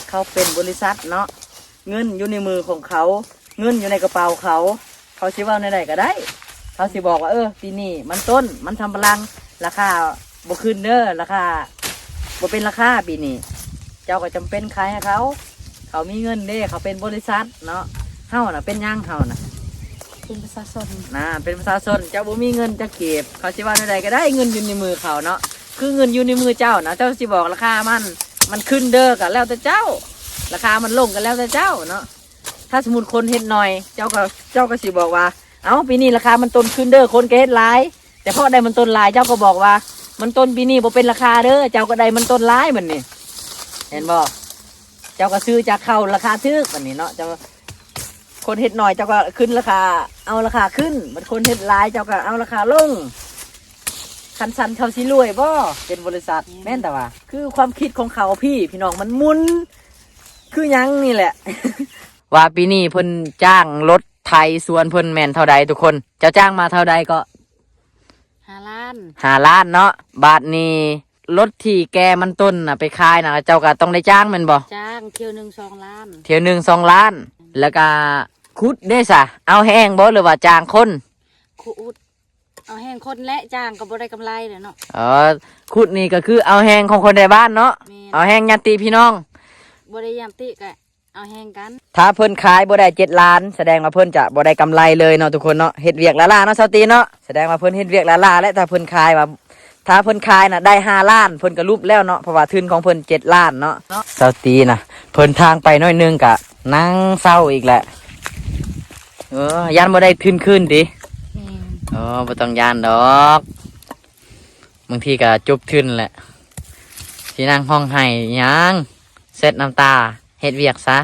ເຂົາເປັນບໍລິສັດເນາະ ເງິນຢູ່ໃນມືຂອງເຂົາ ເງິນຢູ່ໃນກະເປົາເຂົາ ເຂົາຊິເວົ້າແນວໃດກໍໄດ້ ເຂົາຊິບອກວ່າ ເອີ ປີນີ້ມັນຕົ້ນ ມັນສຳປະຫຼັງ ລາຄາບໍ່ຂຶ້ນເດີ ລາຄາບໍ່ເປັນລາຄາປີນີ້ ເຈົ້າກໍຈຳເປັນຂາຍໃຫ້ເຂົາ ເຂົາມີເງິນເດ້ ເຂົາເປັນບໍລິສັດເນາະ ເຮົານະເປັນຫຍັງ ເຮົານະ ເປັນປະຊາຊົນ ນະ ເປັນປະຊາຊົນ ເຈົ້າບໍ່ມີເງິນຈັກກີບ ເຂົາຊິເວົ້າແນວໃດກໍໄດ້ ເງິນຢູ່ໃນມືເຂົາເນາະ ຄືເງິນຢູ່ໃນມືເຈົ້ານະ ເຈົ້າຊິບອກລາຄາມັນ ມັນຂຶ້ນເດີ ກໍແລ້ວແຕ່ເຈົ້າ ລາຄາມັນລົງກໍແລ້ວແຕ່ເຈົ້າເນາະ ຖ້າສົມມຸດຄົນເຮັດໜ້ອຍ ເຈົ້າກໍ ເຈົ້າກໍຊິບອກວ່າ ເອົ້າ ປີນີ້ລາຄາມັນຕົ້ນຂຶ້ນເດີ ຄົນກໍເຮັດຫຼາຍ ແຕ່ເພາະໄດ້ມັນຕົ້ນຫຼາຍ ເຈົ້າກໍບອກວ່າ ມັນຕົ້ນປີນີ້ບໍ່ເປັນລາຄາເດີ ເຈົ້າກໍໄດ້ມັນຕົ້ນຫຼາຍບັດນີ້ ເຫັນບໍ່? ເຈົ້າກໍຊື້ຈາກເຂົາລາຄາຖືກບັດນີ້ເນາະ ເຈົ້າ ຄົນເຮັດໜ້ອຍ ເຈົ້າກໍຂຶ້ນລາຄາ ເອົາລາຄາຂຶ້ນ ບັດຄົນເຮັດຫຼາຍ ເຈົ້າກໍເອົາລາຄາລົງ ຄັນຊັ້ນເຂົາຊິລວຍບໍ່? ເປັນບໍລິສັດ ແມ່ນແຕ່ວ່າ ຄືຄວາມຄິດຂອງເຂົາພີ້ ພີ່ນ້ອງ ມັນໝຸນຄືຫຍັງນີ້ແຫຼະ ວ່າປີນີ້ເພິ່ນຈ້າງລົດໄຖສວນເພິ່ນແມ່ນເທົ່າໃດທຸກຄົນ? ເຈົ້າຈ້າງມາເທົ່າໃດເກາະ? ຫ້າລ້ານ ຫ້າລ້ານເນາະ ບາດນີ້ລົດທີ່ແກ່ມັນຕົ້ນນະໄປຂາຍນະ ເຈົ້າກໍຕ້ອງໄດ້ຈ້າງແມ່ນບໍ່? ຈ້າງ ຖ້ຽວໜຶ່ງສອງລ້ານ ຖ້ຽວໜຶ່ງສອງລ້ານ ແລ້ວກໍຂຸດເດ້ສະ ເອົາແຮງບໍ່ ຫຼືວ່າຈ້າງຄົນ? ຂຸດ ເອົາແຮງຄົນແຫຼະ ຈ້າງກໍບໍ່ໄດ້ກຳໄລແຫຼະເນາະ ເອີ ຂຸດນີ້ກໍຄືເອົາແຮງຂອງຄົນໃນບ້ານເນາະ ແມ່ນ ເອົາແຮງຍາດຕິພີ່ນ້ອງ ບໍ່ໄດ້ຍາດຕິກໍ ເອົາແຮງກັນ ຖ້າເພິ່ນຂາຍບໍ່ໄດ້ເຈັດລ້ານ ສະແດງວ່າເພິ່ນຈະບໍ່ໄດ້ກຳໄລເລີຍເນາະທຸກຄົນເນາະ ເຮັດວຽກລ້າໆເນາະ ສາວຕີເນາະ ສະແດງວ່າເພິ່ນເຮັດວຽກລ້າໆ ແລະ ຖ້າເພິ່ນຂາຍວ່າ ຖ້າເພິ່ນຂາຍນະໄດ້ຫ້າລ້ານ ເພິ່ນກໍຫຼຸບແລ້ວເນາະ ເພາະວ່າທຶນຂອງເພິ່ນເຈັດລ້ານເນາະ ສາວຕີນະ ເພິ່ນທາງໄປໜ້ອຍໜຶ່ງກະນັ່ງເຊົາອີກແຫຼະ ເອີ ຢ້ານບໍ່ໄດ້ທຶນຄືນຕິ? ແມ່ນ ໂອ້ ບໍ່ຕ້ອງຢ້ານດອກ ບາງທີກໍຈົບທຶນແຫຼະ ຊິນັ່ງຮ້ອງໄຫ້ຫຍັງ ເຊັດນ້ຳຕາ ເຮັດວຽກຊະ.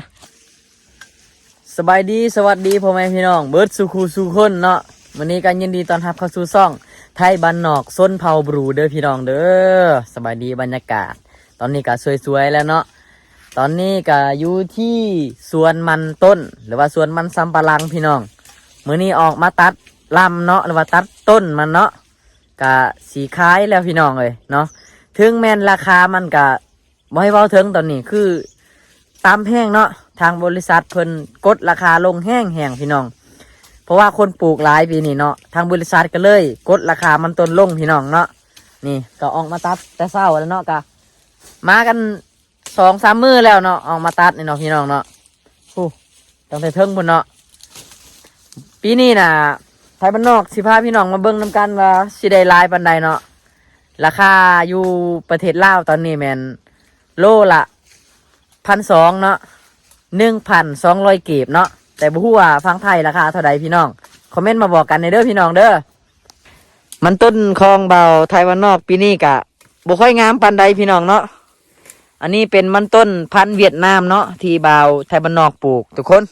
ສະບາຍດີ ສະຫວັດດີພໍ່ແມ່ພີ່ນ້ອງເບິດສູ່ຄູ່ສູ່ຄົນເນາະ ມື້ນີ້ກໍຍິນດີຕ້ອນຮັບເຂົ້າສູ່ຊ່ອງໄທບ້ານນອກຊົນເຜົ່າບຣູເດີພີ່ນ້ອງເດີ ສະບາຍດີ ບັນຍາກາດຕອນນີ້ກໍສວຍໆແລ້ວເນາະ ຕອນນີ້ກໍຢູ່ທີ່ສວນມັນຕົ້ນ ຫຼືວ່າສວນມັນສຳປະຫຼັງພີ່ນ້ອງ ມື້ນີ້ອອກມາຕັດລຳເນາະ ຫຼືວ່າຕັດຕົ້ນມັນເນາະ ກະຊິຂາຍແລ້ວພີ່ນ້ອງເອີຍເນາະ ເຖິງແມ່ນລາຄາມັນກະບໍ່ໃຫ້ເວົ້າເຖິງ ຕອນນີ້ຄືຕ່ຳແຮງເນາະ ທາງບໍລິສັດເພິ່ນກົດລາຄາລົງແຮງໆພີ່ນ້ອງ ເພາະວ່າຄົນປູກຫຼາຍປີນີ້ເນາະ ທາງບໍລິສັດກໍເລີຍກົດລາຄາມັນຕົ້ນລົງພີ່ນ້ອງເນາະ ນີ້ກໍອອກມາຕັດແຕ່ເຊົ້າແລ້ວເນາະ ກະມາກັນ ສອງສາມມື້ແລ້ວເນາະ ອອກມາຕັດນີ້ເນາະພີ່ນ້ອງເນາະ ໂອ້ ຕັ້ງແຕ່ເທິງພຸ້ນເນາະ ປີນີ້ນະ ໄທບ້ານນອກຊິພາພີ່ນ້ອງມາເບິ່ງນຳກັນວ່າຊິໄດ້ຫຼາຍປານໃດເນາະ ລາຄາຢູ່ປະເທດລາວຕອນນີ້ແມ່ນໂລລະພັນສອງເນາະ ໜຶ່ງພັນສອງຮ້ອຍກີບເນາະ ແຕ່ບໍ່ຮູ້ວ່າຝັ່ງໄທລາຄາເທົ່າໃດພີ່ນ້ອງ ຄອມເມັນມາບອກກັນແດ່ເດີພີ່ນ້ອງເດີ. ມັນຕົ້ນຂອງບ່າວໄທບ້ານນອກປີນີ້ກະບໍ່ຄ່ອຍງາມປານໃດພີ່ນ້ອງເນາະ ອັນນີ້ເປັນມັນຕົ້ນພັນຫວຽດນາມເນາະ ທີ່ບ່າວໄທບ້ານນອກປູກທຸກຄົນ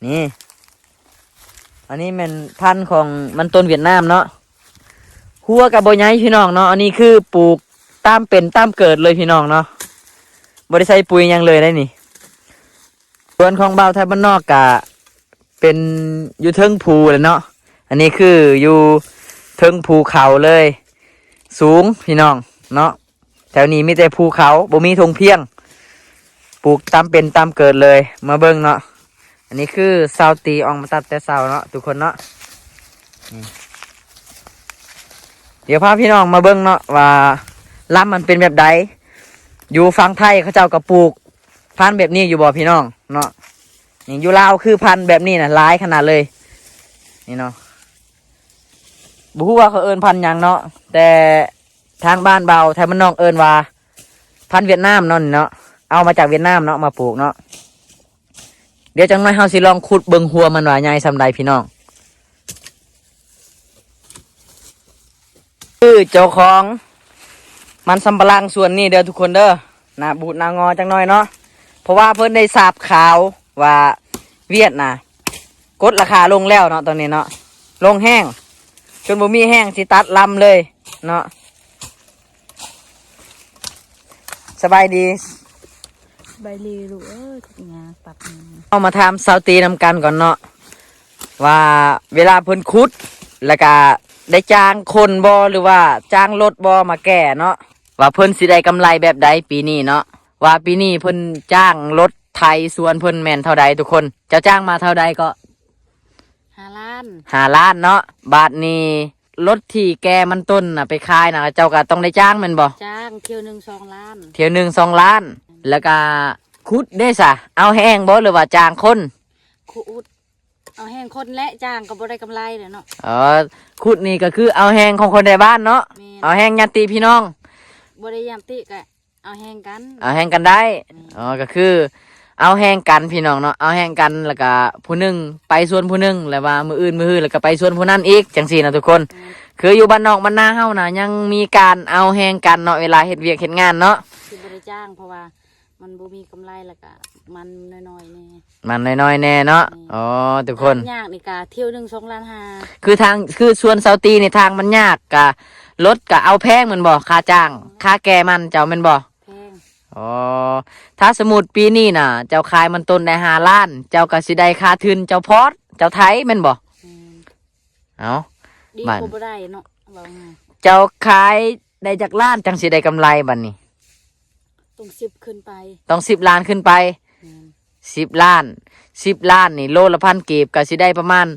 ນີ້ ອັນນີ້ແມ່ນພັນຂອງມັນຕົ້ນຫວຽດນາມເນາະ ຫົວກະບໍ່ໃຫຍ່ພີ່ນ້ອງເນາະ ອັນນີ້ຄືປູກຕາມເປັນຕາມເກີດເລີຍພີ່ນ້ອງເນາະ ບໍ່ໄດ້ໃສ່ປຸຍຫຍັງເລີຍໄດ໋ນີ້. ສວນຂອງບ່າວໄທບ້ານນອກກະເປັນຢູ່ເທິງພູແຫຼະເນາະ ອັນນີ້ຄືຢູ່ເທິງພູເຂົາເລີຍ ສູງພີ່ນ້ອງເນາະ ແຖວນີ້ມີແຕ່ພູເຂົາ ບໍ່ມີທົ່ງພຽງ ປູກຕາມເປັນຕາມເກີດເລີຍ ມາເບິ່ງເນາະ ອັນນີ້ຄືຊາວຕີອອກມາຕັດແຕ່ເຊົ້າເນາະ ທຸກຄົນເນາະ ດຽວພາພີ່ນ້ອງມາເບິ່ງເນາະວ່າລຳມັນເປັນແບບໃດ ຢູ່ຝັ່ງໄທເຂົາເຈົ້າກໍປູກ ພັນແບບນີ້ຢູ່ບໍ່ພີ່ນ້ອງເນາະ ນີ້ຢູ່ລາວຄືພັນແບບນີ້ນະຫຼາຍຂະໜາດເລີຍ ນີ້ເນາະ ບໍ່ຮູ້ວ່າເຂົາເອີ້ນພັນຫຍັງເນາະ ແຕ່ທາງບ້ານບ່າວໄທບ້ານນອກເອີ້ນວ່າພັນຫວຽດນາມເນາະ ນີ້ເນາະ ເອົາມາຈາກຫວຽດນາມເນາະ ມາປູກເນາະ ດຽວຈັກໜ້ອຍເຮົາຊິລອງຂຸດເບິ່ງຫົວມັນວ່າໃຫຍ່ສ່ຳໃດພີ່ນ້ອງ ຄືເຈົ້າຂອງມັນສຳປະຫຼັງສວນນີ້ເດີທຸກຄົນເດີ ໜ້າບູດໜ້າງໍຈັກໜ້ອຍເນາະ ເພາະວ່າເພິ່ນໄດ້ຊາບຂ່າວວ່າຫວຽດນາກົດລາຄາລົງແລ້ວເນາະ ຕອນນີ້ເນາະ ລົງແຮງ ຈົນບໍ່ມີແຮງຊິຕັດລຳເລີຍເນາະ. ສະບາຍດີ ສະບາຍດີລູກເອີຍ ເຮົາມາຖາມສາວຕີນຳກັນກ່ອນເນາະ ວ່າເວລາເພິ່ນຂຸດ ແລ້ວກະໄດ້ຈ້າງຄົນບໍ່ ຫຼືວ່າຈ້າງລົດບໍ່ມາແກ່ເນາະ ວ່າເພິ່ນຊິໄດ້ກຳໄລແບບໃດປີນີ້ເນາະ. ວ່າປີນີ້ເພິ່ນຈ້າງລົດໄຖສວນເພິ່ນແມ່ນເທົ່າໃດທຸກຄົນ? ເຈົ້າຈ້າງມາເທົ່າໃດເກາະ? ຫ້າລ້ານ ຫ້າລ້ານເນາະ. ບາດນີ້ລົດທີ່ແກ່ມັນຕົ້ນນະໄປຂາຍນະ ເຈົ້າກໍຕ້ອງໄດ້ຈ້າງແມ່ນບໍ່? ຈ້າງ ຖ້ຽວໜຶ່ງສອງລ້ານ ຖ້ຽວໜຶ່ງສອງລ້ານ. ແລ້ວກໍຂຸດເດ້ສະ ເອົາແຮງບໍ່ ຫຼືວ່າຈ້າງຄົນ? ຂຸດ ເອົາແຮງຄົນແຫຼະ ຈ້າງກໍບໍ່ໄດ້ກຳໄລແຫຼະເນາະ. ເອີ ຂຸດນີ້ກໍຄືເອົາແຮງຂອງຄົນໃນບ້ານເນາະ. ແມ່ນ ເອົາແຮງຍາດຕິພີ່ນ້ອງ ບໍ່ໄດ້ຍາດຕິກໍເອົາແຮງກັນ ເອົາແຮງກັນໄດ້. ແມ່ນ ອໍ ກໍຄືເອົາແຮງກັນພີ່ນ້ອງເນາະ ເອົາແຮງກັນ ແລ້ວກໍຜູ້ໜຶ່ງໄປສວນຜູ້ໜຶ່ງ ແລ້ວວ່າມື້ອື່ນມື້ຮື ແລ້ວກໍໄປສວນຜູ້ນັ້ນອີກ ຈັ່ງຊີ້ນະທຸກຄົນ. ແມ່ນ ຄືຢູ່ບ້ານນອກບ້ານນາເຮົານະ ຍັງມີການເອົາແຮງກັນເນາະ ເວລາເຮັດວຽກເຮັດງານເນາະ. ຄືບໍ່ໄດ້ຈ້າງ ເພາະວ່າ ມັນບໍ່ມີກຳໄລ ແລ້ວກະມັນນ້ອຍໆແດ່ ມັນນ້ອຍໆແດ່ເນາະ. ແມ່ນ ອໍ ທຸກຄົນ ຍາກນີ້ກະຖ້ຽວໜຶ່ງສອງລ້ານຫ້າ. ຄືທາງ ຄືສວນຊາວຕີນີ້ ທາງມັນຍາກ ກະລົດກະເອົາແພງແມ່ນບໍ່? ຄ່າຈ້າງ ຄ່າແກ່ມັນເຈົ້າແມ່ນບໍ່? ແພງ. ອໍ ຖ້າສົມມຸດປີນີ້ນະ ເຈົ້າຂາຍມັນຕົ້ນໄດ້ຫ້າລ້ານ ເຈົ້າກະຊິໄດ້ຄ່າທຶນເຈົ້າພອດ ເຈົ້າໄຖແມ່ນບໍ່? ແມ່ນ. ເອົ້າ ດີກວ່າບໍ່ໄດ້ເນາະ ເວົ້າງ່າຍ. ເຈົ້າຂາຍໄດ້ຈັກລ້ານຈັ່ງຊິໄດ້ກຳໄລບັດນີ້? ຕ້ອງສິບຂຶ້ນໄປ ຕ້ອງສິບລ້ານຂຶ້ນໄປ. ແມ່ນ ສິບລ້ານ ສິບລ້ານນີ້ ໂລລະພັນກີບ ກໍຊິໄດ້ປະມານ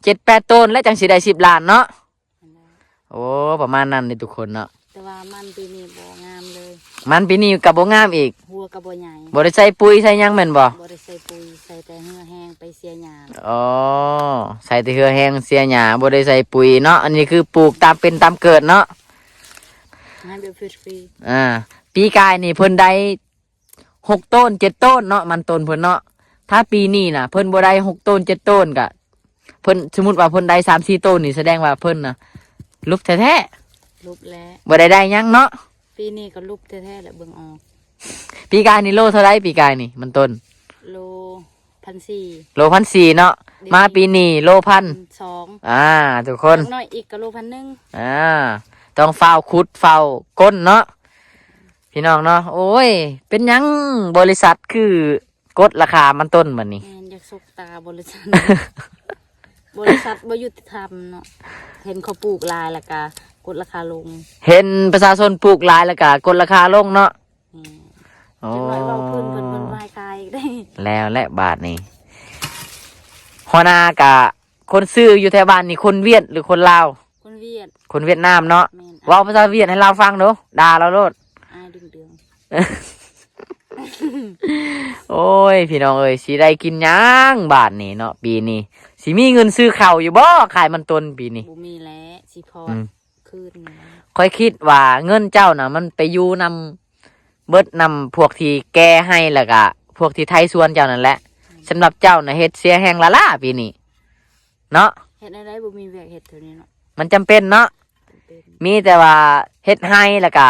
ເຈັດແປດໂຕນ ແລ້ວຈັ່ງຊິໄດ້ສິບລ້ານເນາະ. ແມ່ນແລ້ວ ໂອ້ ປະມານນັ້ນເດ້ທຸກຄົນເນາະ. ແຕ່ວ່າມັນປີນີ້ບໍ່ງາມເລີຍ ມັນປີນີ້ກໍບໍ່ງາມອີກ ຫົວກໍບໍ່ໃຫຍ່ ບໍ່ໄດ້ໃສ່ປຸຍໃສ່ຫຍັງແມ່ນບໍ່? ບໍ່ໄດ້ໃສ່ປຸຍ ໃສ່ແຕ່ເຫື່ອແຮງໄປເສຍຫຍ້າ. ອໍ ໃສ່ແຕ່ເຫື່ອແຮງເສຍຫຍ້າ ບໍ່ໄດ້ໃສ່ປຸຍເນາະ. ອັນນີ້ຄືປູກຕາມເປັນຕາມເກີດເນາະ ໃຫ້ແບບຟຣີໆ. ອ່າ ປີກາຍນີ້ເພິ່ນໄດ້ຫົກໂຕນເຈັດໂຕນເນາະ ມັນຕົ້ນເພິ່ນເນາະ. ຖ້າປີນີ້ນະ ເພິ່ນບໍ່ໄດ້ຫົກໂຕນເຈັດໂຕນກະ ເພິ່ນ ສົມມຸດວ່າເພິ່ນໄດ້ສາມສີ່ໂຕນນີ້ ສະແດງວ່າເພິ່ນນະຫຼຸບແທ້ໆ ຫຼຸບແລ້ວ ບໍ່ໄດ້ໄດ້ຫຍັງເນາະ. ປີນີ້ກໍຫຼຸບແທ້ໆແຫຼະ ເບິ່ງອອກ. ປີກາຍນີ້ໂລເທົ່າໃດ? ປີກາຍນີ້ມັນຕົ້ນ ໂລພັນສີ່ ໂລພັນສີ່ເນາະ. ມາປີນີ້ໂລພັນສອງ. ອ່າ ທຸກຄົນ ຢ່າງໜ້ອຍອີກກໍໂລພັນໜຶ່ງ. ອ່າ ຕ້ອງຟ້າວຂຸດຟ້າວກົ້ນເນາະ ພີ່ນ້ອງເນາະ. ໂອ້ຍ ເປັນຫຍັງບໍລິສັດຄື ກົດລາຄາມັນຕົ້ນບັດນີ້. ແມ່ນ ຢາກສົບຕາບໍລິສັດ ບໍລິສັດບໍ່ຍຸຕິທຳເນາະ. ເຫັນເຂົາປູກຫຼາຍແລ້ວກະກົດລາຄາລົງ ເຫັນປະຊາຊົນປູກຫຼາຍແລ້ວກະກົດລາຄາລົງເນາະ. ແມ່ນ ໂອ້ ຈັກໜ້ອຍເວົ້າພື້ນເພິ່ນ ເພິ່ນບໍ່ໃຫ້ຂາຍອີກເດ້. ແລ້ວແຫຼະບາດນີ້ ຫົວໜ້າກະ ຄົນຊື້ຢູ່ແຖວບ້ານນີ້ຄົນຫວຽດ ຫຼືຄົນລາວ? ຄົນຫວຽດ ຄົນຫວຽດນາມເນາະ. ແມ່ນ ເວົ້າພາສາຫວຽດໃຫ້ລາວຟັງດູ ດ່າລາວໂລດ. ອ້າຍດຶງເດືອງ ໂອ້ຍ ພີ່ນ້ອງເອີຍ ຊິໄດ້ກິນຫຍັງບາດນີ້ເນາະ ປີນີ້ ຊິມີເງິນຊື້ເຂົ້າຢູ່ບໍ່? ຂາຍມັນຕົ້ນປີນີ້ ບໍ່ມີແຫຼະ ຊິພໍອືມ ຄືນນີ້. ຂ້ອຍຄິດວ່າເງິນເຈົ້ານະ ມັນໄປຢູ່ນຳ ເບິດນຳພວກທີ່ແກ່ໃຫ້ ແລ້ວກະພວກທີ່ໄຖສວນເຈົ້ານັ້ນແຫຼະ. ອືມ ສຳລັບເຈົ້ານະ ເຮັດເສຍແຮງລ້າໆປີນີ້ເນາະ. ເຮັດແນວໃດ ບໍ່ມີວຽກເຮັດແຖວນີ້ເນາະ. ມັນຈຳເປັນເນາະ ຈຳເປັນ ມີແຕ່ວ່າເຮັດໄຮ່ ແລ້ວກະ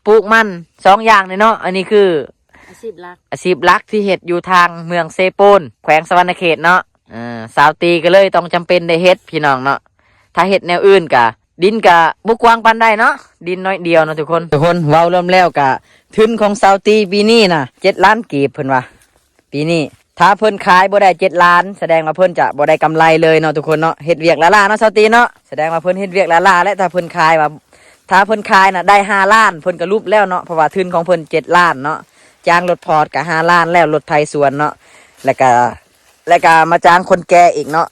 ປູກມັນ ສອງຢ່າງນີ້ເນາະ. ອັນນີ້ຄືອາຊີບຫຼັກ ອາຊີບຫຼັກທີ່ເຮັດຢູ່ທາງເມືອງເຊໂປນ ແຂວງສະຫວັນນະເຂດເນາະ. ເອີ ຊາວຕີກໍເລີຍຕ້ອງຈຳເປັນໄດ້ເຮັດ ພີ່ນ້ອງເນາະ. ຖ້າເຮັດແນວອື່ນກະ ດິນກະບໍ່ກວ້າງປານໃດເນາະ ດິນໜ້ອຍດຽວເນາະທຸກຄົນ. ທຸກຄົນ ເວົ້າລວມແລ້ວກະ ທຶນຂອງຊາວຕີປີນີ້ນະ ເຈັດລ້ານກີບເພິ່ນວ່າ ປີນີ້. ຖ້າເພິ່ນຂາຍບໍ່ໄດ້ເຈັດລ້ານ ສະແດງວ່າເພິ່ນຈະບໍ່ໄດ້ກຳໄລເລີຍເນາະທຸກຄົນເນາະ. ເຮັດວຽກລ້າໆເນາະຊາວຕີເນາະ ສະແດງວ່າເພິ່ນເຮັດວຽກລ້າໆ ແລະ ຖ້າເພິ່ນຂາຍວ່າ ຖ້າເພິ່ນຂາຍນະໄດ້ຫ້າລ້ານ ເພິ່ນກະຫຼຸບແລ້ວເນາະ ເພາະວ່າທຶນຂອງເພິ່ນເຈັດລ້ານເນາະ. ຈ້າງລົດພອດກະຫ້າລ້ານແລ້ວ ລົດໄຖສວນເນາະ ແລ້ວກະ ແລ້ວກະມາຈ້າງຄົນແກ່ອີກເນາະ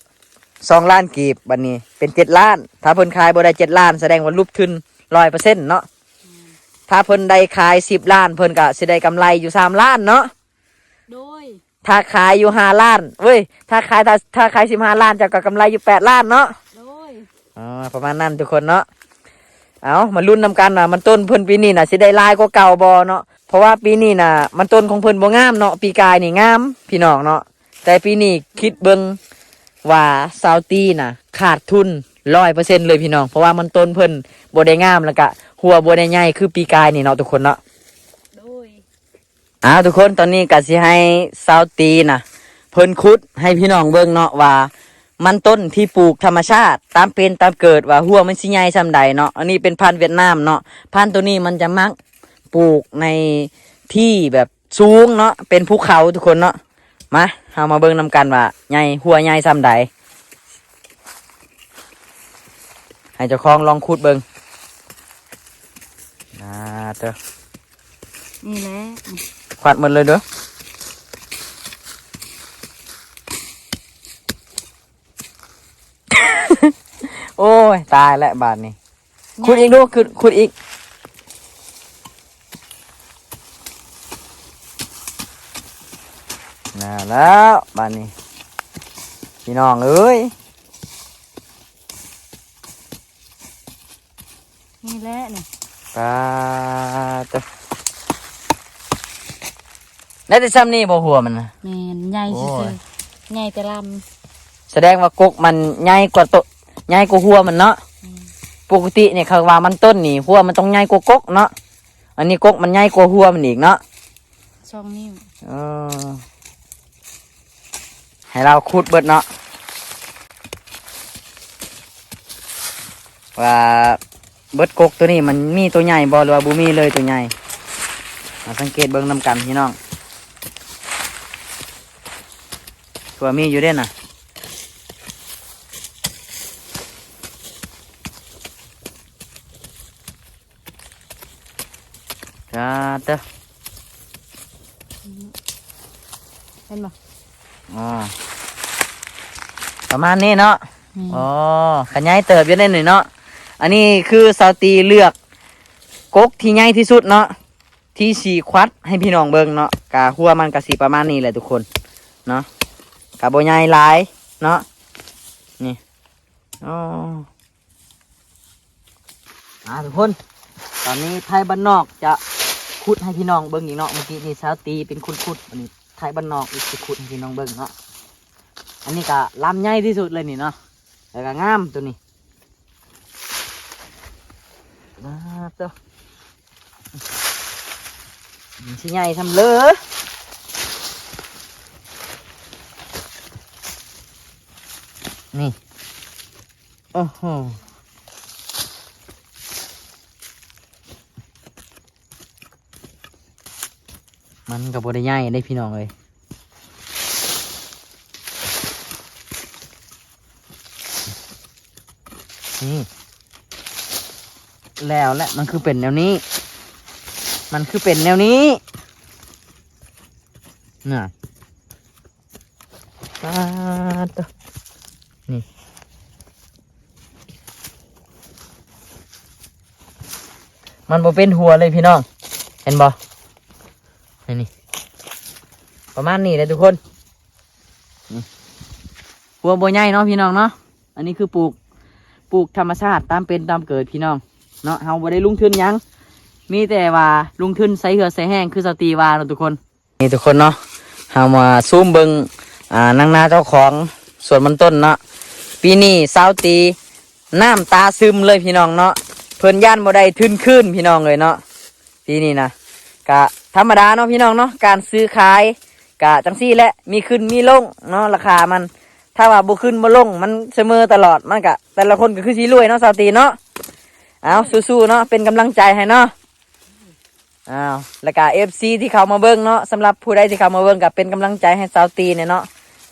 ສອງລ້ານກີບ ບັດນີ້ເປັນເຈັດລ້ານ. ຖ້າເພິ່ນຂາຍບໍ່ໄດ້ເຈັດລ້ານ ສະແດງວ່າຫຼຸບທຶນຮ້ອຍເປີເຊັນເນາະ. ອືມ ຖ້າເພິ່ນໄດ້ຂາຍສິບລ້ານ ເພິ່ນກະຊິໄດ້ກຳໄລຢູ່ສາມລ້ານເນາະ. ໂດຍ ຖ້າຂາຍຢູ່ຫ້າລ້ານ ເວີຍ ຖ້າຂາຍ ຖ້າ ຖ້າຂາຍສິບຫ້າລ້ານ ເຈົ້າກະກຳໄລຢູ່ແປດລ້ານເນາະ. ໂດຍ ອໍ ປະມານນັ້ນທຸກຄົນເນາະ. ເອົາ ມາລຸ້ນນຳກັນວ່າມັນຕົ້ນເພິ່ນປີນີ້ນະ ຊິໄດ້ຫຼາຍກວ່າເກົ່າບໍ່ເນາະ. ເພາະວ່າປີນີ້ນະ ມັນຕົ້ນຂອງເພິ່ນບໍ່ງາມເນາະ. ປີກາຍນີ້ງາມ ພີ່ນ້ອງເນາະ. ແຕ່ປີນີ້ຄິດເບິ່ງວ່າຊາວຕີນະຂາດທຶນຮ້ອຍເປີເຊັນເລີຍພີ່ນ້ອງ ເພາະວ່າມັນຕົ້ນເພິ່ນບໍ່ໄດ້ງາມ ແລ້ວກະຫົວບໍ່ໄດ້ໃຫຍ່ຄືປີກາຍນີ້ເນາະທຸກຄົນເນາະ. ໂດຍ ອ້າວ ທຸກຄົນ ຕອນນີ້ກະຊິໃຫ້ຊາວຕີນະ ເພິ່ນຂຸດໃຫ້ພີ່ນ້ອງເບິ່ງເນາະ ວ່າມັນຕົ້ນທີ່ປູກທຳມະຊາດຕາມເປັນຕາມເກີດ ວ່າຫົວມັນຊິໃຫຍ່ຊ່ຳໃດເນາະ. ອັນນີ້ເປັນພັນຫວຽດນາມເນາະ. ພັນໂຕນີ້ມັນຈະມັກປູກໃນທີ່ແບບ ສູງເນາະ ເປັນພູເຂົາທຸກຄົນເນາະ. ມາ ເຮົາມາເບິ່ງນຳກັນວ່າໃຫຍ່ ຫົວໃຫຍ່ຊ່ຳໃດ. ໃຫ້ເຈົ້າຂອງລອງຂຸດເບິ່ງ. ອ່າ ເຕີ ນີ້ແຫຼະ ຄ ປັດໝົດເລີຍເດີ້. ໂອ້ຍ ຕາຍແລ້ວບາດນີ້. ຂຸດອີກດູ ຂຸດ ຂຸດອີກ. ນັ້ນແລ້ວບາດນີ້ ພີ່ນ້ອງເອີຍ. ນີ້ແຫຼະນີ້ ປາດໂທ້ ໄດ້ແຕ່ຊ່ຳນີ້ບໍ່ ຫົວມັນນະ? ແມ່ນ ໃຫຍ່ຊື່ໆ ໂອ້ຍ ໃຫຍ່ແຕ່ລຳ. ສະແດງວ່າກົກມັນໃຫຍ່ກວ່າໂຕ ໃຫຍ່ກວ່າຫົວມັນເນາະ. ແມ່ນ ປົກກະຕິນີ້ເຂົາວ່າມັນຕົ້ນນີ້ ຫົວມັນຕ້ອງໃຫຍ່ກວ່າກົກເນາະ. ອັນນີ້ກົກມັນໃຫຍ່ກວ່າຫົວມັນອີກເນາະ ສອງນິ້ວ. ເອີ ໃຫ້ລາວຂຸດເບິດເນາະ ວ່າເບິດກົກໂຕນີ້ມັນມີໂຕໃຫຍ່ບໍ່ ຫຼືວ່າບໍ່ມີເລີຍໂຕໃຫຍ່. ມາສັງເກດເບິ່ງນຳກັນພີ່ນ້ອງ ຄືວ່າມີຢູ່ເດ້ນະ. ກາເຕີ ເຫັນບໍ່? ອໍ ປະມານນີ້ເນາະ. ແມ່ນ ອໍ ຂະຫຍາຍເຕີບຢູ່ໃນນີ້ເນາະ. ອັນນີ້ຄືສາວຕີເລືອກກົກທີ່ໃຫຍ່ທີ່ສຸດເນາະ ທີ່ຊິຄວັດໃຫ້ພີ່ນ້ອງເບິ່ງເນາະ. ກະຫົວມັນກະຊິປະມານນີ້ແຫຼະທຸກຄົນເນາະ ກະບໍ່ໃຫຍ່ຫຼາຍເນາະ. ນີ້ ອໍ ອ່າ ທຸກຄົນ ຕອນນີ້ໄທບ້ານນອກຈະຂຸດໃຫ້ພີ່ນ້ອງເບິ່ງອີກເນາະ. ເມື່ອກີ້ນີ້ສາວຕີເປັນຄົນຂຸດ ອັນນີ້ໄທບ້ານນອກອີກຊິຂຸດໃຫ້ພີ່ນ້ອງເບິ່ງເນາະ. ອັນນີ້ກະລຳໃຫຍ່ທີ່ສຸດເລີຍນີ້ເນາະ ແລ້ວກະງາມໂຕນີ້. ມາໂຕ ມັນຊິໃຫຍ່ສ່ຳເລີ ນີ້. ໂອ້ໂຫ ມັນກໍບໍ່ໄດ້ໃຫຍ່ເດ້ພີ່ນ້ອງເອີຍ. ນີ້ ແລ້ວແຫຼະ ມັນຄືເປັນແນວນີ້ ມັນຄືເປັນແນວນີ້ ນະ. ປາດໂທ້ ນີ້ ມັນບໍ່ເປັນຫົວເລີຍພີ່ນ້ອງ ເຫັນບໍ່? ນີ້ ປະມານນີ້ແຫຼະທຸກຄົນ. ນີ້ ຫົວບໍ່ໃຫຍ່ເນາະພີ່ນ້ອງເນາະ. ອັນນີ້ຄືປູກ ປູກທຳມະຊາດ ຕາມເປັນຕາມເກີດພີ່ນ້ອງເນາະ. ເຮົາບໍ່ໄດ້ລົງທຶນຫຍັງ ມີແຕ່ວ່າລົງທຶນໃສ່ເຫື່ອໃສ່ແຮງ ຄືສາວຕີວ່າເນາະທຸກຄົນ. ນີ້ທຸກຄົນເນາະ ເຮົາມາຊູມເບິ່ງ ອ່າ ນາງນາເຈົ້າຂອງສວນມັນຕົ້ນເນາະ. ປີນີ້ສາວຕີນ້ຳຕາຊຶມເລີຍພີ່ນ້ອງເນາະ ເພິ່ນຢ້ານບໍ່ໄດ້ທຶນຄືນພີ່ນ້ອງເອີຍເນາະ. ປີນີ້ນະ ກະທຳມະດາເນາະພີ່ນ້ອງເນາະ ການຊື້ຂາຍກະຈັ່ງຊີ້ແຫຼະ ມີຂຶ້ນມີລົງເນາະ ລາຄາມັນ ຖ້າວ່າບໍ່ຂຶ້ນບໍ່ລົງ ມັນສະເໝີຕະຫຼອດ ມັນກະ ແຕ່ລະຄົນກະຄືຊິລວຍເນາະ ສາວຕີເນາະ. ເອົາ ສູ້ໆເນາະ ເປັນກຳລັງໃຈໃຫ້ເນາະ. ອ້າວ ແລ້ວກະເອັຟຊີທີ່ເຂົ້າມາເບິ່ງເນາະ ສຳລັບຜູ້ໃດທີ່ເຂົ້າມາເບິ່ງກະເປັນກຳລັງໃຈໃຫ້ສາວຕີແດ່ເນາະ.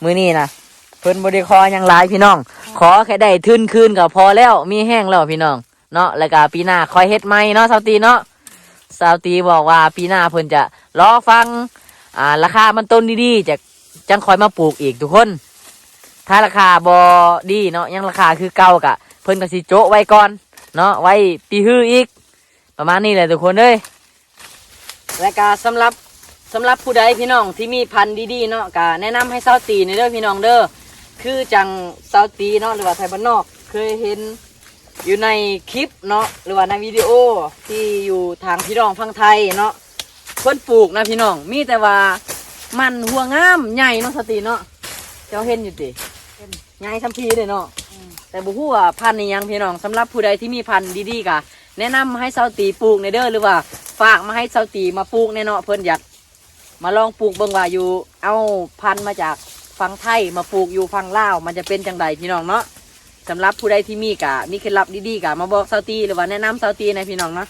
ມື້ນີ້ນະ ເພິ່ນບໍ່ໄດ້ຂໍຫຍັງຫຼາຍພີ່ນ້ອງ ຂໍແຄ່ໄດ້ທຶນຄືນກໍພໍແລ້ວ ມີແຮງແລ້ວພີ່ນ້ອງເນາະ. ແລ້ວກະປີໜ້າຄ່ອຍເຮັດໃໝ່ເນາະ ສາວຕີເນາະ. ສາວຕີບອກວ່າປີໜ້າເພິ່ນຈະລໍຟັງ ອ່າ ລາຄາມັນຕົ້ນດີໆ ຈະ ຈັ່ງຄ່ອຍມາປູກອີກທຸກຄົນ. ຖ້າລາຄາບໍ່ດີເນາະ ຍັງລາຄາຄືເກົ່າກະ ເພິ່ນກະຊິໂຈະໄວ້ກ່ອນເນາະ ໄວ້ປີຮືອີກ ປະມານນີ້ແຫຼະທຸກຄົນເອີຍ. ແລະກະສຳລັບ ສຳລັບຜູ້ໃດພີ່ນ້ອງທີ່ມີພັນດີໆເນາະ ກະແນະນຳໃຫ້ສາວຕີນີ້ເດີພີ່ນ້ອງເດີ. ຄືຈັ່ງສາວຕີເນາະ ຫຼືວ່າໄທບ້ານນອກເຄີຍເຫັນຢູ່ໃນຄລິບເນາະ ຫຼືວ່າໃນວິດີໂອທີ່ຢູ່ທາງພີ່ນ້ອງຝັ່ງໄທເນາະ ເພິ່ນປູກນະພີ່ນ້ອງ ມີແຕ່ວ່າມັນຫົວງາມໃຫຍ່ເນາະ ສາວຕີເນາະ. ເຈົ້າເຫັນຢູ່ຕິ? ເຫັນ ໃຫຍ່ສ່ຳພີເດ້ເນາະ. ອືມ ແຕ່ບໍ່ຮູ້ວ່າພັນອີ່ຫຍັງພີ່ນ້ອງ. ສຳລັບຜູ້ໃດທີ່ມີພັນດີໆກະ ແນະນຳໃຫ້ສາວຕີປູກແດ່ເດີ ຫຼືວ່າຝາກມາໃຫ້ສາວຕີມາປູກແດ່ເນາະ. ເພິ່ນຢາກມາລອງປູກເບິ່ງວ່າຢູ່ ເອົາພັນມາຈາກຝັ່ງໄທມາປູກຢູ່ຝັ່ງລາວ ມັນຈະເປັນຈັ່ງໃດພີ່ນ້ອງເນາະ. ສຳລັບຜູ້ໃດທີ່ມີກະ ມີເຄັດລັບດີໆກະມາບອກສາວຕີ ຫຼືວ່າແນະນຳສາວຕີແດ່ພີ່ນ້ອງເນາະ.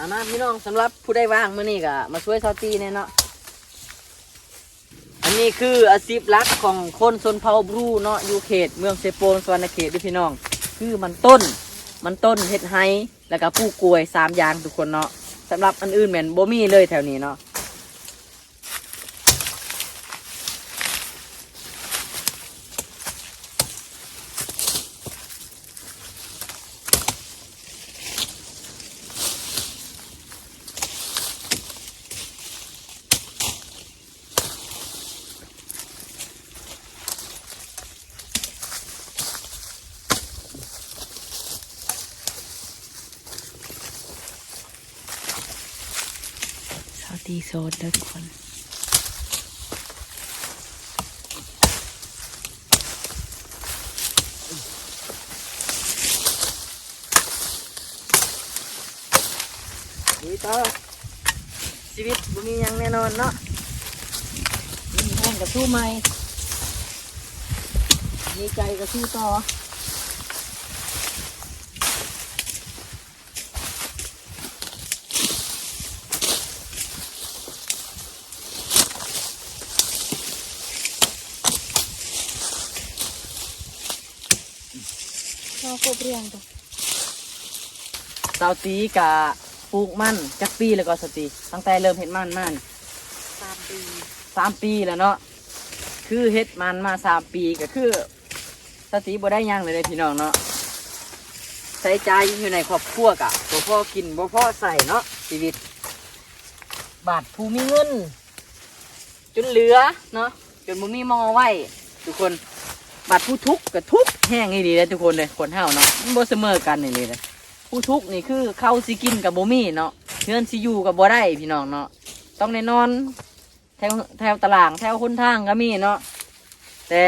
ເອົາມາພີ່ນ້ອງ ສຳລັບຜູ້ໃດວ່າງມື້ນີ້ກໍມາຊ່ວຍຊາວຕີແດ່ເນາະ. ອັນນີ້ຄືອາຊີບຫຼັກຂອງຄົນຊົນເຜົ່າບຣູເນາະ ຢູ່ເຂດເມືອງເຊໂປນ ສະຫວັນນະເຂດເດີພີ່ນ້ອງ ຄືມັນຕົ້ນ ມັນຕົ້ນ ເຮັດໄຮ່ ແລ້ວກໍປູກກ້ວຍ ສາມຢ່າງທຸກຄົນເນາະ. ສຳລັບອັນອື່ນແມ່ນບໍ່ມີເລີຍແຖວນີ້ເນາະ. ຊາວຕີສອນເດີທຸກຄົນ. ລຸຍຕໍ່ ຊີວິດບໍ່ມີຫຍັງແນ່ນອນເນາະ ມີແຮງກໍສູ້ໃໝ່ ມີໃຈກໍສູ້ຕໍ່. ຊາວຕີກະປູກມັນຈັກປີແລ້ວກໍ ຊາວຕີ? ຕັ້ງແຕ່ເລີ່ມເຮັດມັນມານີ້ ສາມປີ ສາມປີແລ້ວເນາະ. ຄືເຮັດມັນມາສາມປີ ກໍຄື ສາວຕີບໍ່ໄດ້ຫຍັງເລີຍເດ້ພີ່ນ້ອງເນາະ. ໃຊ້ຈ່າຍຢູ່ໃນຄອບຄົວກະບໍ່ພໍກິນບໍ່ພໍໃຊ້ເນາະ ຊີວິດ. ບາດຜູ້ມີເງິນຈົນເຫຼືອເນາະ ຈົນບໍ່ມີໝ່ອງເອົາໄວ້ທຸກຄົນ. ບາດຜູ້ທຸກກະທຸກແຮງອີ່ຫຼີເດ້ທຸກຄົນເດ້ ຄົນເຮົາເນາະ ມັນບໍ່ສະເໝີກັນອີ່ຫຼີເດ້. ຜູ້ທຸກນີ້ຄືເຂົ້າຊິກິນກະບໍ່ມີເນາະ ເຮືອນຊິຢູ່ກະບໍ່ໄດ້ພີ່ນ້ອງເນາະ ຕ້ອງໄດ້ນອນ ແຖວ ແຖວຕະຫຼາງ ແຖວຫົນທາງກໍມີເນາະ. ແຕ່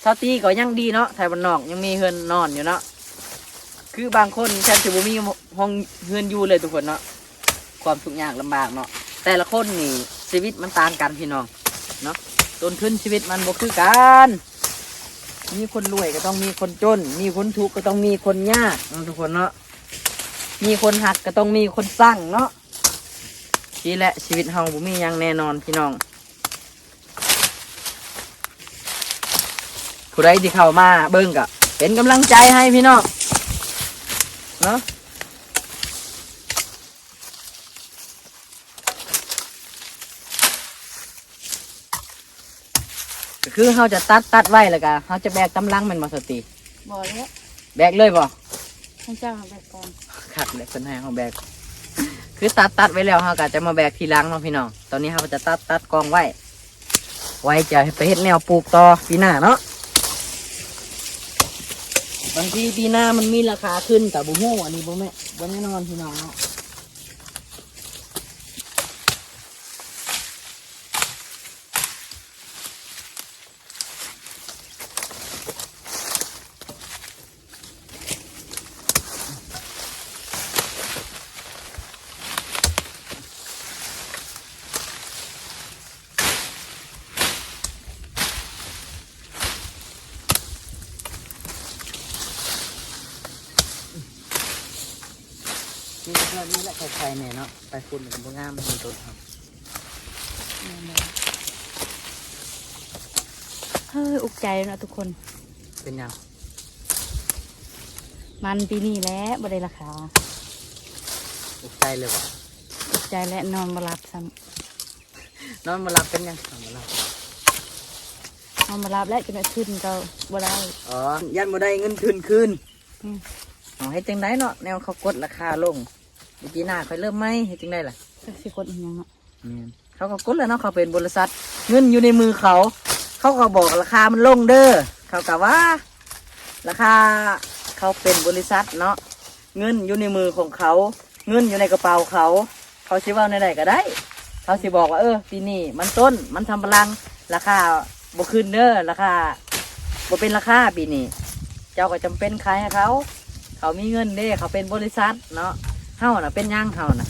ຊາວຕີກໍຍັງດີເນາະ ແຖວບ້ານນອກຍັງມີເຮືອນນອນຢູ່ເນາະ. ຄືບາງຄົນແທບຊິບໍ່ມີຫ້ອງເຮືອນຢູ່ເລີຍທຸກຄົນເນາະ ຄວາມທຸກຍາກລຳບາກເນາະ. ແຕ່ລະຄົນນີ້ຊີວິດມັນຕ່າງກັນພີ່ນ້ອງເນາະ ຕົ້ນທຶນຊີວິດມັນບໍ່ຄືກັນ. ມີຄົນລວຍກໍຕ້ອງມີຄົນຈົນ ມີຄົນທຸກກໍຕ້ອງມີຄົນຍາກເນາະທຸກຄົນເນາະ. ມີຄົນຮັກກໍຕ້ອງມີຄົນຊັງເນາະ. ຊີ້ແຫຼະ ຊີວິດເຮົາບໍ່ມີຫຍັງແນ່ນອນພີ່ນ້ອງ. ຜູ້ໃດທີ່ເຂົ້າມາເບິ່ງກໍເປັນກຳລັງໃຈໃຫ້ພີ່ນ້ອງເນາະ. ກໍຄືເຮົາຈະຕັດ ຕັດໄວ້ ແລ້ວກໍເຮົາຈະແບກຕາມຫຼັງແມ່ນບໍ່ ສາວຕີ? ບໍ່ແລ້ວ ແບກເລີຍບໍ່? ໃຫ້ເຈົ້າເຮົາແບກກ່ອນ. ຄັກແຫຼະ ເພິ່ນໃຫ້ເຮົາແບກ ຄືຕັດ ຕັດໄວ້ແລ້ວ ເຮົາກໍຈະມາແບກທີຫຼັງເນາະພີ່ນ້ອງ. ຕອນນີ້ເຮົາກໍຈະຕັດ ຕັດກອງໄວ້ ໄວ້ຈະໄປເຮັດແນວປູກຕໍ່ປີໜ້າເນາະ. ບາງທີປີໜ້າມັນມີລາຄາຂຶ້ນກໍບໍ່ຮູ້ ອັນນີ້ບໍ່ແມ່ນ ບໍ່ແນ່ນອນພີ່ນ້ອງເນາະ. ມີແຕ່ແບບນີ້ແຫຼະ ໄຂ່ໆ ແນ່ເນາະ ໄປພຸ້ນມັນກໍບໍ່ງາມ ມັນຕົ້ນເຮົາ. ເຮີ້ຍ ອຸກໃຈເນາະທຸກຄົນ. ເປັນຫຍັງ? ມັນປີນີ້ແຫຼະບໍ່ໄດ້ລາຄາ. ອຸກໃຈເລີຍບໍ່? ອຸກໃຈແຫຼະ ນອນບໍ່ຫຼັບຊ້ຳ. ນອນບໍ່ຫຼັບເປັນຫຍັງ? ນອນບໍ່ຫຼັບ ນອນບໍ່ຫຼັບແຫຼະ ຈົນໄດ້ທຶນກໍບໍ່ໄດ້. ອໍ ຢ້ານບໍ່ໄດ້ເງິນທຶນຄືນ. ອືມ ເອົາ ເຮັດຈັ່ງໃດເນາະ ແນວເຂົາກົດລາຄາລົງ. ປີໜ້າຄ່ອຍເລີ່ມໃໝ່ ເຮັດຈັ່ງໃດລະ? ຈັກຊິກົດອີຫຍັງເນາະ. ແມ່ນ ເຂົາກໍກົດແລ້ວເນາະ ເຂົາເປັນບໍລິສັດ ເງິນຢູ່ໃນມືເຂົາ ເຂົາກໍບອກລາຄາມັນລົງເດີ. ເຂົາກໍວ່າລາຄາ ເຂົາເປັນບໍລິສັດເນາະ ເງິນຢູ່ໃນມືຂອງເຂົາ ເງິນຢູ່ໃນກະເປົາເຂົາ ເຂົາຊິເວົ້າແນວໃດກໍໄດ້. ເຂົາຊິບອກວ່າ ເອີ ປີນີ້ມັນຕົ້ນ ມັນສຳປະຫຼັງ ລາຄາບໍ່ຂຶ້ນເດີ ລາຄາບໍ່ເປັນລາຄາປີນີ້. ເຈົ້າກໍຈຳເປັນຂາຍໃຫ້ເຂົາ ເຂົາມີເງິນເດ້ ເຂົາເປັນບໍລິສັດເນາະ. ເຮົານະເປັນຫຍັງ? ເຮົານະ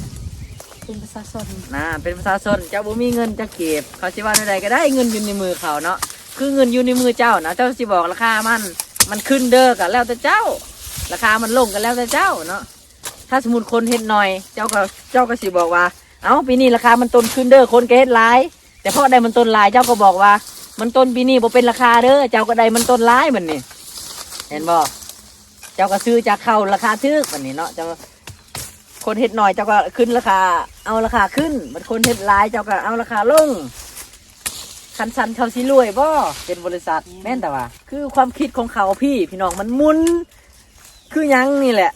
ເປັນປະຊາຊົນນະ ເປັນປະຊາຊົນ ເຈົ້າບໍ່ມີເງິນຈັກກີບ ເຂົາຊິເວົ້າແນວໃດກໍໄດ້ ເງິນຢູ່ໃນມືເຂົາເນາະ. ຄືເງິນຢູ່ໃນມືເຈົ້ານະ ເຈົ້າຊິບອກລາຄາມັນ ມັນຂຶ້ນເດີກໍແລ້ວແຕ່ເຈົ້າ ລາຄາມັນລົງກໍແລ້ວແຕ່ເຈົ້າເນາະ. ຖ້າສົມມຸດຄົນເຮັດໜ້ອຍ ເຈົ້າກໍ ເຈົ້າກໍຊິບອກວ່າ ເອົ້າ ປີນີ້ລາຄາມັນຕົ້ນຂຶ້ນເດີ້ ຄົນກໍເຮັດຫຼາຍ ແຕ່ພໍໄດ້ມັນຕົ້ນຫຼາຍ ເຈົ້າກໍບອກວ່າ ມັນຕົ້ນປີນີ້ບໍ່ເປັນລາຄາເດີ້ ເຈົ້າກໍໄດ້ມັນຕົ້ນຫຼາຍບັດນີ້ ເຫັນບໍ່? ເຈົ້າກໍຊື້ຈາກເຂົາລາຄາຖືກບັດນີ້ເນາະ ເຈົ້າ ຄົນເຮັດໜ້ອຍເຈົ້າກໍຂຶ້ນລາຄາ ເອົາລາຄາຂຶ້ນ ບັດຄົນເຮັດຫຼາຍເຈົ້າກໍເອົາລາຄາລົງ. ຄັນຊັ້ນເຂົາຊິລວຍບໍ່ ເປັນບໍລິສັດ? ແມ່ນແຕ່ວ່າ ຄືຄວາມຄິດຂອງເຂົາພີ່ ພີ່ນ້ອງ ມັນໝຸນຄືຫຍັງນີ້ແຫຼະ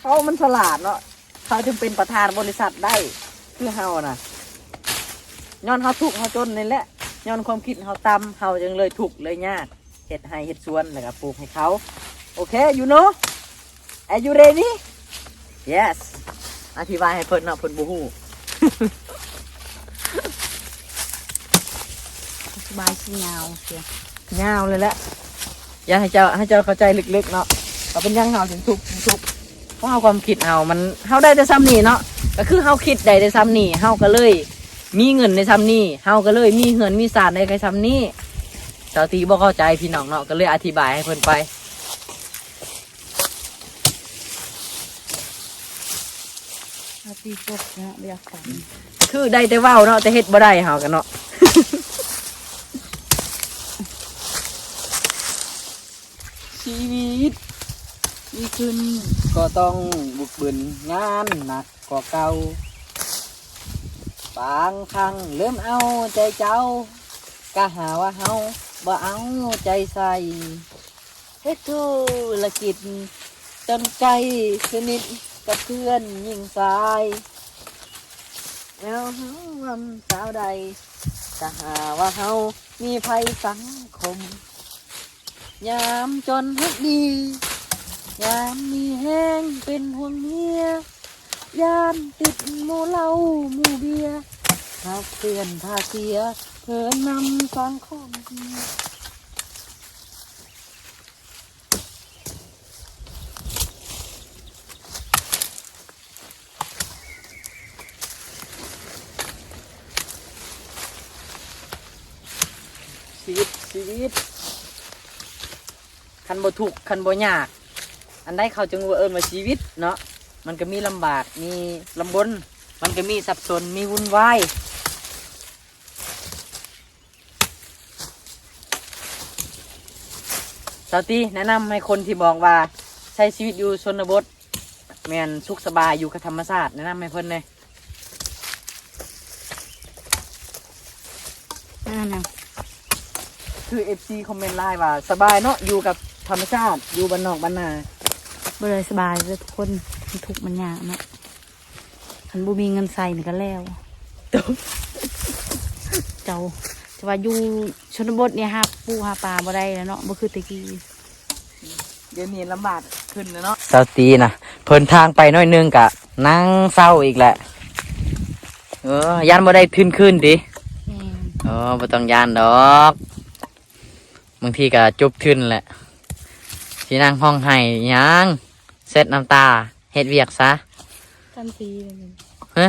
ເຂົາມັນສະຫຼາດເນາະ ເຂົາຈຶ່ງເປັນປະທານບໍລິສັດໄດ້ ຄືເຮົານະ ຍ້ອນເຮົາທຸກເຮົາຈົນນີ້ແຫຼະ ຍ້ອນຄວາມຄິດເຮົາຕ່ຳ ເຮົາຈຶ່ງເລີຍທຸກເລີຍຍາກ ເຮັດໄຮ່ເຮັດສວນ ແລ້ວກໍປູກໃຫ້ເຂົາ. ໂອເຄ you know? Are you ready? Yes. ອະທິບາຍໃຫ້ເພິ່ນເນາະ ເພິ່ນບໍ່ຮູ້. ອະທິບາຍຊິຍາວເສຍ ຍາວເລີຍແຫຼະ ຢາກໃຫ້ເຈົ້າ ໃຫ້ເຈົ້າເຂົ້າໃຈເລິກໆເນາະ ວ່າເປັນຫຍັງເຮົາຈຶ່ງທຸກ ຈຶ່ງທຸກ ເພາະເຮົາ ຄວາມຄິດເຮົາມັນ ເຮົາໄດ້ແຕ່ຊ່ຳນີ້ເນາະ ກໍຄືເຮົາຄິດໄດ້ແຕ່ຊ່ຳນີ້ ເຮົາກໍເລີຍມີເງິນໄດ້ຊ່ຳນີ້ ເຮົາກໍເລີຍມີເຮືອນມີຊານໄດ້ແຄ່ຊ່ຳນີ້. ສາວຕີບໍ່ເຂົ້າໃຈພີ່ນ້ອງເນາະ ກໍເລີຍອະທິບາຍໃຫ້ເພິ່ນໄປ. ເຮົາຕີກົບເນາະ ບໍ່ຢາກຟັງ ຄືໄດ້ແຕ່ເວົ້າເນາະ ແຕ່ເຮັດບໍ່ໄດ້ເຮົາກໍເນາະ. ຊີວິດດີຂຶ້ນກໍຕ້ອງບຸກບືນງານໜັກກວ່າເກົ່າ ບາງຄັ້ງລືມເອົາໃຈເຈົ້າ ກະຫາວ່າເຮົາບໍ່ເອົາໃຈໃສ່ ເຮັດທຸລະກິດຈົນໃກ້ສະໜິດກັບເພື່ອນຍິງຊາຍ ແລ້ວເຮົາວ່າສາວໃດ ກະຫາວ່າເຮົາມີໄພສັງຄົມ ຍາມຈົນຮັກດີ ຍາມມີແຮງເປັນຫ່ວງເມຍ ຢ້ານຕິດໝູ່ເຫຼົ້າໝູ່ເບຍ ຮັກເພື່ອນພາເສຍ ເພີນນຳສັງຄົມ. ຊີວິດ ຊີວິດ ຄັນບໍ່ທຸກ ຄັນບໍ່ຍາກ ອັນໃດເຂົາຈຶ່ງວ່າເອີ້ນວ່າຊີວິດເນາະ ມັນກໍມີລຳບາກ ມີລຳບົນ ມັນກໍມີສັບສົນ ມີວຸ່ນວາຍ. ສາວຕີ ແນະນຳໃຫ້ຄົນທີ່ບອກວ່າໃຊ້ຊີວິດຢູ່ຊົນນະບົດ ແມ່ນສຸກສະບາຍຢູ່ກັບທຳມະຊາດ ແນະນຳໃຫ້ເພິ່ນແດ່. ນັ້ນນະ ຄືເອັຟຊີຄອມເມັນຫຼາຍວ່າ ສະບາຍເນາະ ຢູ່ກັບທຳມະຊາດ ຢູ່ບ້ານນອກບ້ານນາ. ບໍ່ໄດ້ສະບາຍເດີທຸກຄົນ ມັນທຸກມັນຍາກເນາະ. ຄັນບໍ່ມີເງິນໃຊ້ນີ້ກໍແລ້ວ ເຈົ້າ ຈະວ່າຢູ່ຊົນນະບົດນີ້ຫາປູຫາປາບໍ່ໄດ້ແລ້ວເນາະ ບໍ່ຄືແຕ່ກີ້ ດຽວນີ້ລຳບາກຂຶ້ນແລ້ວເນາະ. ສາວຕີນະ ເພິ່ນທາງໄປໜ້ອຍໜຶ່ງກະນັ່ງເສົ້າອີກແຫຼະ. ເອີ ຢ້ານບໍ່ໄດ້ທຶນຄືນຕິ? ແມ່ນ. ເອີ ບໍ່ຕ້ອງຢ້ານດອກ ບາງທີກະຈົບທຶນແຫຼະ ຊິນັ່ງຮ້ອງໄຫ້ຫຍັງ ເຊັດນ້ຳຕາ ເຮັດວຽກຊະ ທັນທີເລີຍ. ຮະ?